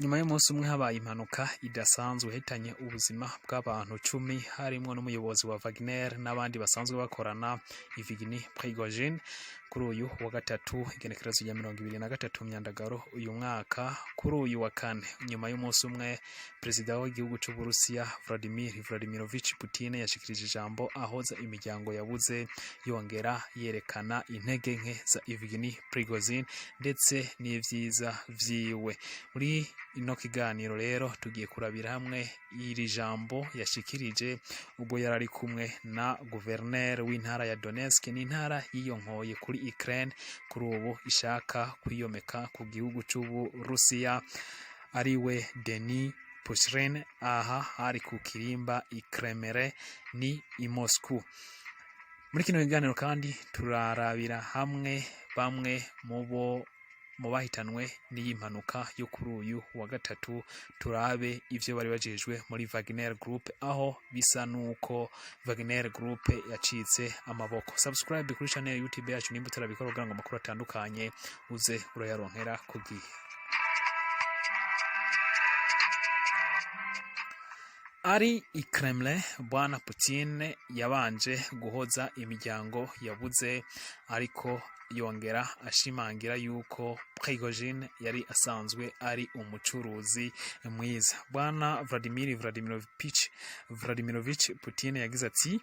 Nyuma y'umunsi umwe habaye impanuka idasanzwe yahitanye ubuzima bw'abantu 10, harimwo n'umuyobozi wa Wagner n'abandi basanzwe bakorana, Yevgeny Prigozhin, kuri uyu wa gatatu, igenekerezo rya 23 Myandagaro uyu mwaka. Kuri uyu wa kane, nyuma y'umunsi umwe, perezida w'igihugu c'Uburusiya Vladimir Vladimirovich Putin yashikirije ijambo ahoza imiryango yabuze, yongera yerekana intege nke za Yevgeny Prigozhin ndetse n'ivyiza vyiwe. Muri ino kiganiro rero tugiye kurabira hamwe iri jambo yashikirije ubwo yari ari kumwe na guverineri w'intara ya Donetsk, n'intara yiyonkoye kuri Ukraine, kuri ubu ishaka kwiyomeka ku gihugu c'Uburusiya, ariwe Denis Pushilin. Aha hari ku kirimba i Kremlin, ni i Moscow. Muri kino kiganiro kandi turarabira hamwe bamwe mu bo mu bahitanwe n'iyi mpanuka yo kuri uyu wa gatatu, turabe ivyo bari bajejwe muri Wagner Group, aho bisa nuko Wagner Group yacitse amaboko. Subscribe kuri channel YouTube yacu nimba utarabikora, kugira ngo amakuru atandukanye uze urayaronkera ku gihe. Ari i Kremlin, Bwana Putin yabanje guhoza imiryango yabuze, ariko yongera ashimangira yuko Prigozhin yari asanzwe ari umucuruzi mwiza. Bwana Vladimir Vladimirovich Putin yagize ati: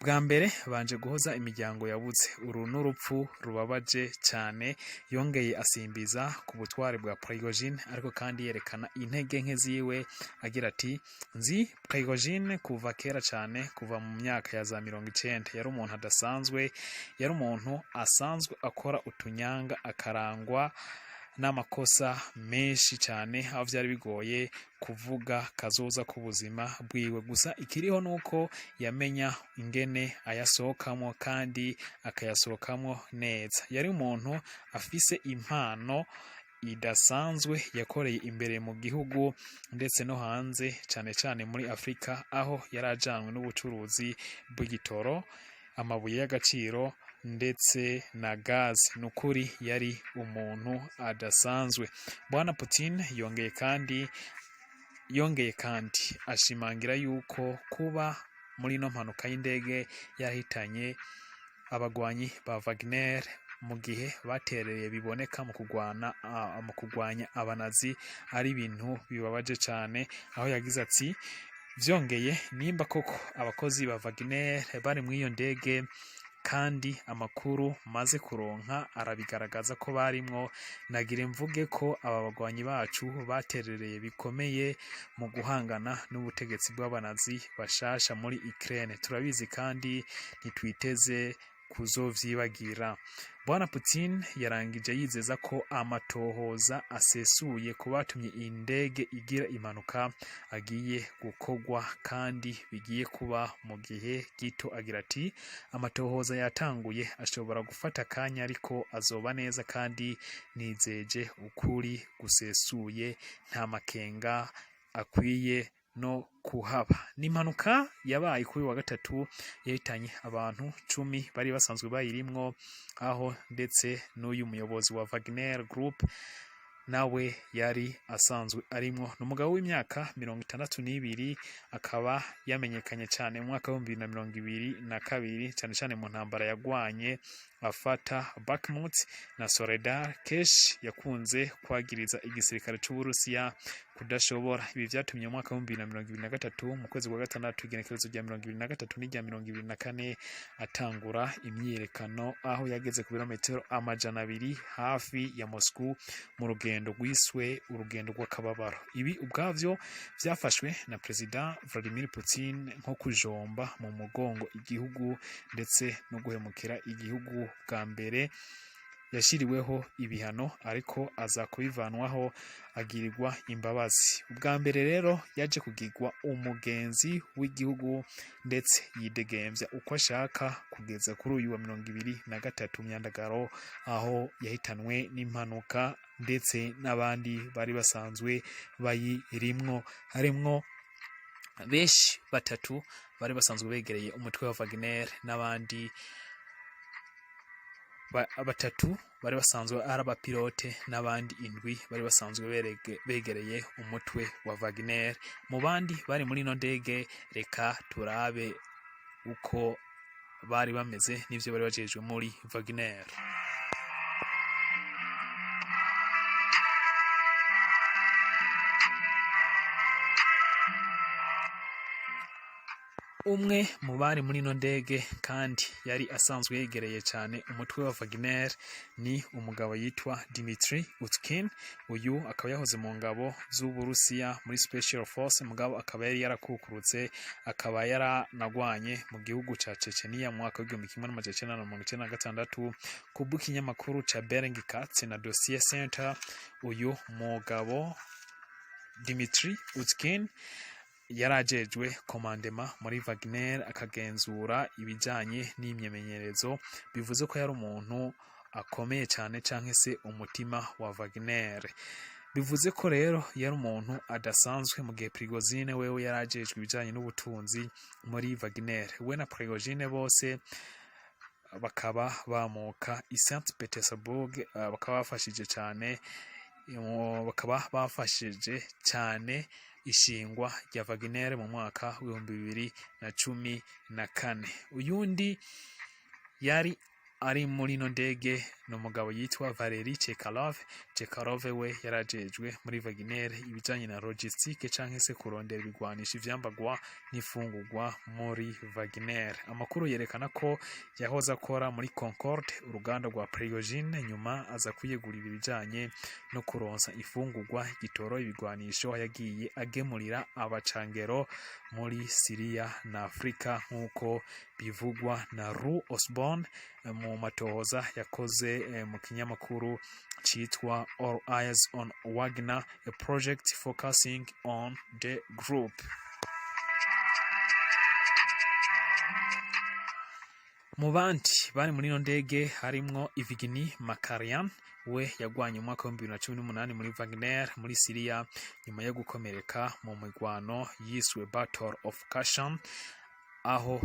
"Bwa mbere banje guhoza imiryango yabuze, uru n'urupfu rubabaje cyane." Yongeye asimbiza ku butware bwa Prigozhin, ariko kandi yerekana intege nke ziwe, agira ati: "Nzi Prigozhin kuva kera cyane, kuva mu myaka ya za 90. Yari umuntu adasanzwe, yari umuntu asanzwe akora utunyanga, akarangwa n'amakosa menshi cyane, aho byari bigoye kuvuga kazoza k'ubuzima bwiwe. Gusa ikiriho nuko yamenya ingene ayasohokamo kandi akayasohokamo neza. Yari umuntu afise impano idasanzwe, yakoreye imbere mu gihugu ndetse no hanze, cyane cyane muri Afurika, aho yari ajanywe n'ubucuruzi bw'igitoro, amabuye y'agaciro ndetse na gazi. Nukuri yari umuntu adasanzwe." Bwana Putin yongeye kandi ashimangira yuko kuba muri ino mpanuka y'indege yahitanye abagwanyi ba Wagner mu gihe batereye biboneka mu kugwanya abanazi ari ibintu bibabaje cyane, aho yagize ati: "Vyongeye, nimba koko abakozi ba Wagner bari muri iyo ndege, kandi amakuru maze kuronka arabigaragaza ko barimwo, nagire mvuge ko aba bagwanyi bacu baterereye bikomeye mu guhangana n'ubutegetsi bw'abanazi bashasha muri Ukraine. Turabizi kandi ntitwiteze kuzovyibagira." Bwana Putin yarangije yizeza ko amatohoza asesuye ku batumye indege igira impanuka agiye gukorwa kandi bigiye kuba mu gihe gito, agira ati: "Amatohoza yatanguye, ashobora gufata akanya ariko azoba neza, kandi nizeje ukuri gusesuye, nta makenga akwiye no kuhaba." Ni impanuka yabaye kuri wa gatatu yahitanye abantu 10 bari basanzwe bayirimwo, aho ndetse n'uyu muyobozi wa Wagner Group nawe yari asanzwe arimwo. Ni umugabo w'imyaka 62, akaba yamenyekanye cyane mu mwaka w'2022, cyane cyane mu ntambara yagwanye afata Bakhmut na Soledar. Kenshi yakunze kwagiriza igisirikare c'Uburusiya kudashobora. Ibi vyatumye mu mwaka w'2023, mu kwezi kwa gatandatu, igenekerezo rya 23 n'irya 24, atangura imyiyerekano aho yageze ku birometero 200 hafi ya Moscow mu rugendo rwiswe urugendo rw'akababaro. Ibi ubwavyo vyafashwe na Perezida Vladimir Putin nko kujomba mu mugongo igihugu ndetse no guhemukira igihugu. Bwa mbere yashyiriweho ibihano, ariko aza kubivanwaho agirirwa imbabazi. Ubwa mbere rero yaje kugirwa umugenzi w'igihugu ndetse yidegemvya uko ashaka kugeza kuri uyu wa 23 Myandagaro, aho yahitanwe n'impanuka ndetse n'abandi bari basanzwe bayirimwo, harimwo benshi batatu bari basanzwe begereye umutwe wa Wagner n'abandi. Batatu bari basanzwe ari abapilote n'abandi indwi bari basanzwe begereye umutwe wa Wagner. Mu bandi bari muri ino ndege, reka turabe uko bari bameze n'ivyo bari bajejwe muri Wagner. Umwe mu bari muri ino ndege kandi yari asanzwe yegereye cyane umutwe wa Wagner ni umugabo yitwa Dmitry Utkin. Uyu akaba yahoze mu ngabo z'Uburusiya muri Special Force, mugabo akaba yari yarakukurutse, akaba yaranagwanye mu gihugu ca Chechenia mu mwaka w'1996. Kubw'ikinyamakuru ca Bellingcat na Dossier Center, uyu mugabo Dmitry Utkin yarajejwe commandement muri Wagner, akagenzura ibijanye n'imyimenyerezo, bivuze ko yari umuntu akomeye cyane canke se umutima wa Wagner. Bivuze ko rero yari umuntu adasanzwe, mu gihe Prigozhin wewe yarajejwe ibijanye n'ubutunzi muri Wagner. We na Prigozhin bose bakaba bamuka i St Petersburg, bakaba bafashije cyane ishingwa rya Wagner mu mwaka w'2014. Uyundi yari ari muri ino ndege ni umugabo yitwa Valery Chekalov. Chekalov we yarajejwe muri Wagner ibijanye na logistique canke se kurondera ibigwanisho, ivyambagwa n'ifungurwa muri Wagner. Amakuru yerekana ko yahoze akora muri Concorde, uruganda rwa Prigozhin, nyuma aza kwiyegurira ibijanye no kuronsa ifungurwa, igitoro, ibigwanisho yagiye agemurira abacangero muri Syria na Afrika, nk'uko bivugwa na Lou Osborne mu matohoza yakoze mu kinyamakuru citwa All Eyes on Wagner, a project focusing on the group. Mu bandi bari muri ino ndege harimwo Evgeny Makarian. We yagwanye mu mwaka w'2018 muri Wagner muri Syria, nyuma yo gukomereka mu mirwano yiswe Battle of Kashan, aho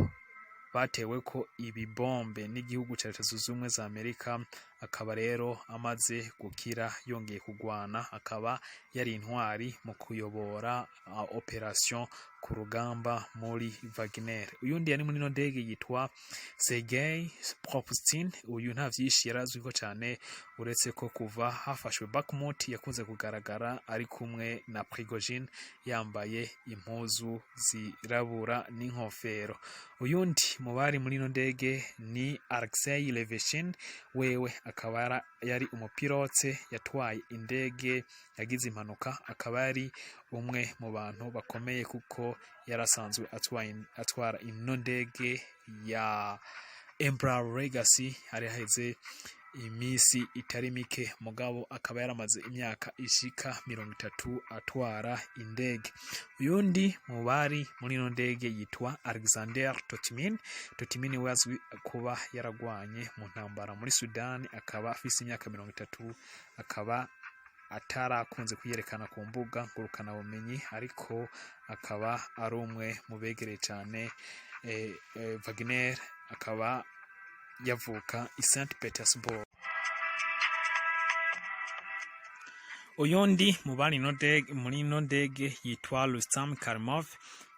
batewe ko ibibombe n'igihugu ca Leta Zunze Ubumwe za Amerika. Akaba rero amaze gukira yongeye kugwana, akaba yari intwari mu kuyobora operation ku rugamba muri Wagner. Uyundi yari muri ino ndege yitwa Sergei Propustin. Uyu nta vyinshi yarazwiko cane, uretse ko kuva hafashwe Bakhmut yakunze kugaragara ari kumwe na Prigozhin, yambaye impuzu zirabura n'inkofero. Uyundi mu bari muri ino ndege ni Alexei Leveshin. Wewe akaba yari umupilote yatwaye indege yagize impanuka, akaba yari umwe mu bantu bakomeye kuko yarasanzwe atwara ino ndege ya Embraer Legacy. Hari haheze iminsi itari mike, mugabo akaba yaramaze imyaka ishika 30 atwara indege. Uyundi mu bari muri ino ndege yitwa Alexander Totimin. Totimin we azwi kuba yaragwanye mu ntambara muri Sudani, akaba afise imyaka 30, akaba atarakunze kwiyerekana ku mbuga ngurukanabumenyi, ariko akaba ari umwe mu begereye cyane Wagner, akaba yavuka i St Petersburg. Uyundi mu bari muri ino ndege yitwa Rustam Karimov.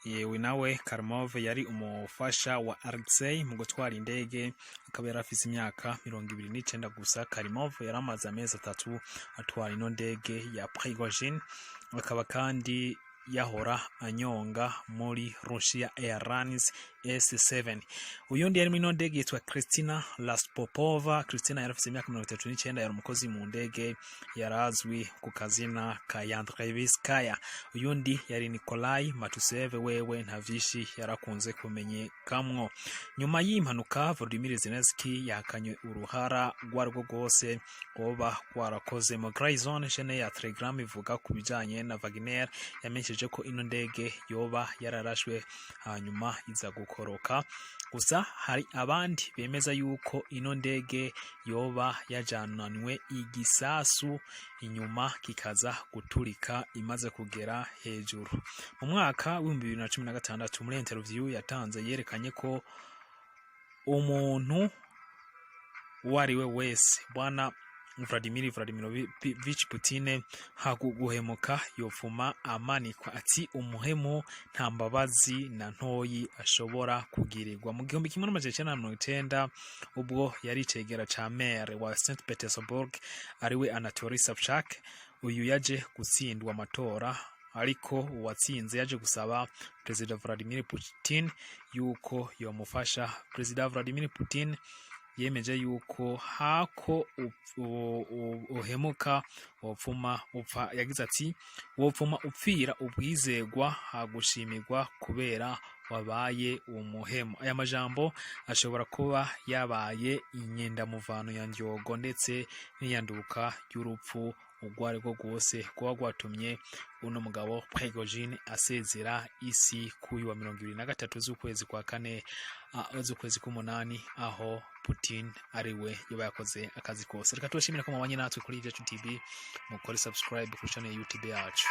Yewe nawe Karimov yari umufasha wa Alexei mu gutwara indege, akaba yari afise imyaka 29 gusa. Karimov yari amaze amezi 3 atwara ino ndege ya Prigozhin, akaba kandi yahora anyonga muri Russia Airlines S7. Uyundi yari muri ino ndege yitwa Kristina Raspopova. Kristina yari afise imyaka 39, yari umukozi mu ndege, yarazwi ku kazina ka Yandreviskaya. Uyundi yari Nikolai Matusev, wewe nta vyinshi yarakunze kumenyekamwo. Nyuma y'impanuka, Volodymyr Zelensky yahakanye uruhara rwarwo rwose rwoba rwarakoze. Mu Grey Zone, chaîne ya Telegram ivuga ku bijanye na Wagner, yamenyesheje ko ino ndege yoba yararashwe hanyuma iza gukoroka. Gusa hari abandi bemeza yuko ino ndege yoba yajananywe igisasu inyuma kikaza guturika imaze kugera hejuru. Mu mwaka w'2016, muri interview yatanze, yerekanye ko umuntu Uwo ari we wese, bwana Vladimir Vladimirovich Putin, haguhemuka yopfuma amanikwa. Ati umuhemu nta mbabazi na ntoyi ashobora kugirirwa. Mu 1990, ubwo yari icegera ca maire wa St Petersburg, ariwe Anatoly Sobchak, uyu yaje gutsindwa amatora, ariko uwatsinze yaje gusaba Perezida Vladimir Putin yuko yomufasha. Perezida Vladimir Putin yemeje yuko hako uhemuka wopfuma upfa. Yagize ati: "Wopfuma upfira ubwizegwa hagushimirwa kubera wabaye umuhemu." Aya majambo ashobora kuba yabaye inyendamuvano ya ndyogo ndetse n'iyanduka ry'urupfu urwo ari rwo rwose kuba rwatumye uno mugabo Prigojine asezera isi k'uyu wa 23 z'ukwezi kwa kane, z'ukwezi k'umunani, aho Putin ari we yoba yakoze akazi kose. Reka tubashimire ko mubanye natwe kuri Ibyacu TV, mukore subscribe kuri channel ya YouTube yacu.